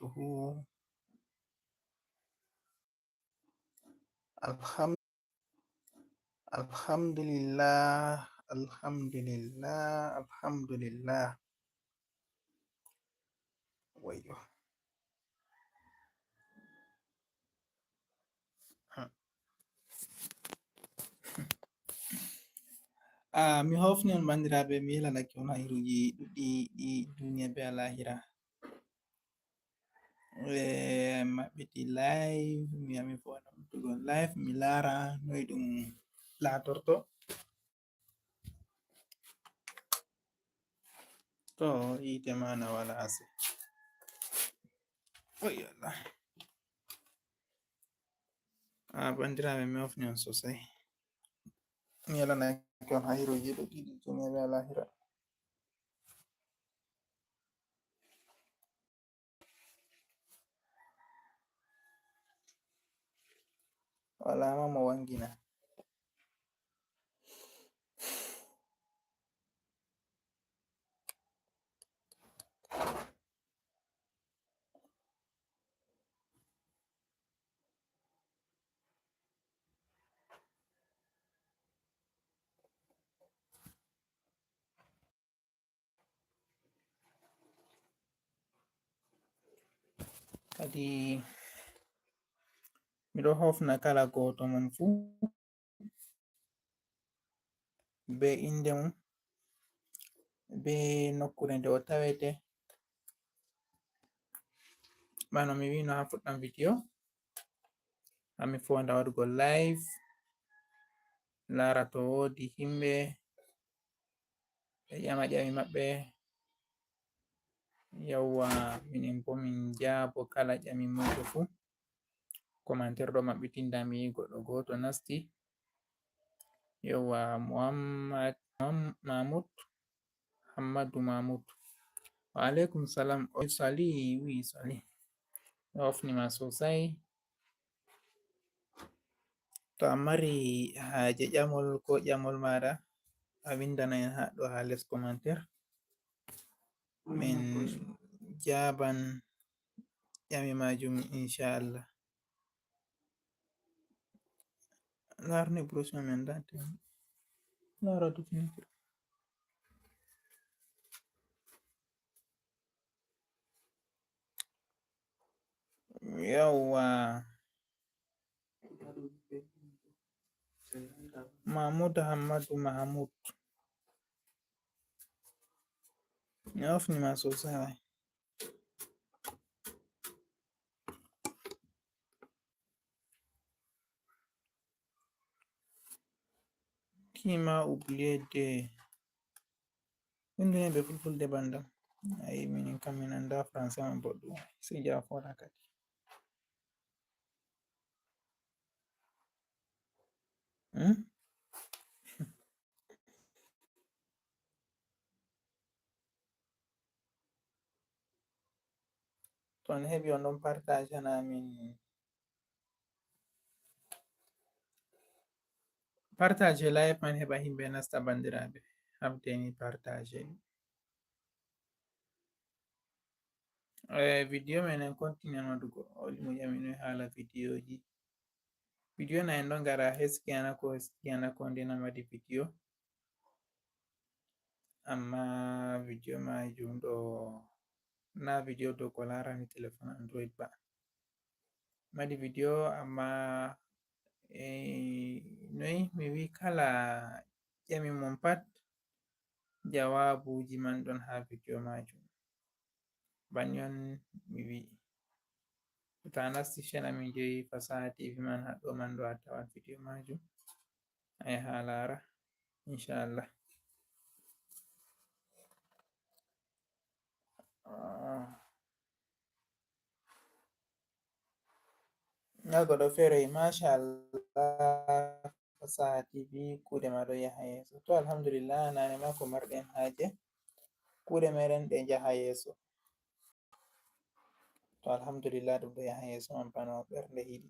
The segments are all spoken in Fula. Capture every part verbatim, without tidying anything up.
وبركاته. الحمد، الحمد لله، الحمد لله، الحمد لله. Wayyo. Ah, mi hofni on, banndiraaɓe, mi yelanake on hayruuji ɗuɗɗi ɗi duniya be alahira. Eh, maɓɓiti live, mi yami fo ɗum tugo live, mi laara noy ɗum laatorto. To yiite ma na wala ase. Oy Allah. Ah, banndiraaɓe, mi hofni on sosai. Mi yelanake on hayruuji ɗuɗɗi ɗi duniya be alahira. Wala ma mo wangina. Kadi miɗo hofna kala gooto mon fuu be innde mum, be nokkuure nde o tawete. Bano mi wi'no haa fuɗɗam video, haa mi foonda waɗugo live, laara to woodi himɓe, ɓe ƴama ƴami maɓɓe. Yawwa, minin bo min jaabo kala ƴami moƴƴo fuu. Commentaire ɗo maɓɓiti, ndaa mi goɗɗo gooto nasti. Yawwa, Muhammad, Muham-, Mahmud, Hammadu Mahmud. Wa alaikum salam. Oy Sali, wi Sali. Mi hofni ma sosai. To a mari haaje ƴamol ko ƴamol maaɗa, a winndana en haa ɗo haa les commentaire. Min jaaban ƴami maajum, inchallah. Laarne broche men dante. Laara to fini. Yawwa. Mahmud Hammadu Mahmud. Mi hofni ma sosai. Qui m'a oublié de. Winndane ɓe fulfulde banndam. Ayi, minin kam min anndaa français on boɗɗum. Sey jaa fooɗa kadi. Hmm? To on heɓi, on ɗon partage na min. Partage live man heɓa himɓe nasta, banndiraaɓe. Habde ni partage. Eh, video men en continue waɗugo. Oli mo ƴami noy haala videoji. Video na en ɗon ngara heski ana ko, heski ana ko nden a madi video. Amma video majum ɗo na video dow ko larani telefon Android ba. Madi video, amma, eh, noy mi wi kala ƴami mon pat, jawaabuuji man ɗon haa video majum. Banni on mi wi'i. To a nasti channel amin jeyi Fasaha T V man, haɗɗo man ɗo a tawan video majum. A yaha a laara, inchallah. Ah. Na goɗɗo feere, machallah. Fasaha T V, kuuɗe ma ɗo yaha yeeso. To, alhamdulillah, nane ma ko marɗen haaje. Kuuɗe meɗen ɗe njaha yeeso. To, alhamdulillah, ɗum ɗo yaha yeeso, on bano ɓernde yiɗi.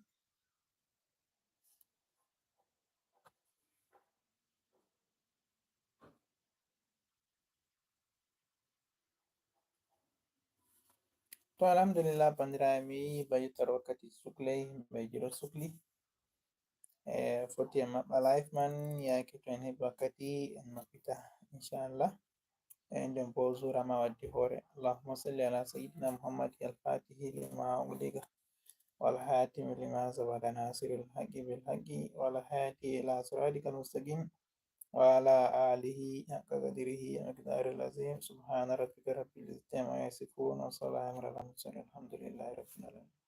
To, alhamdulillah, banndiraaɓe, mi yi'i ba yettere wakkati sukley, himɓe jiɗo sukli. E foti en maɓɓa live man, yaake to en heɓi wakkati, en maɓɓita, inchallah. E nden bo zuura ma waddi hoore. Allahumma salli ala sayyidina Muhammad al-fatihi lima ughliqa wal khatimi lima sabaqa nasiril haqqi bil haqqi wal hadi ila siratikal mustaqim wa ala alihi haqqa qadrihi wa miqdaril azim. Subhana rabbika rabbil izzati amma yasifun wa salamun ala mursalin. Alhamdulillahi rabbil alamin.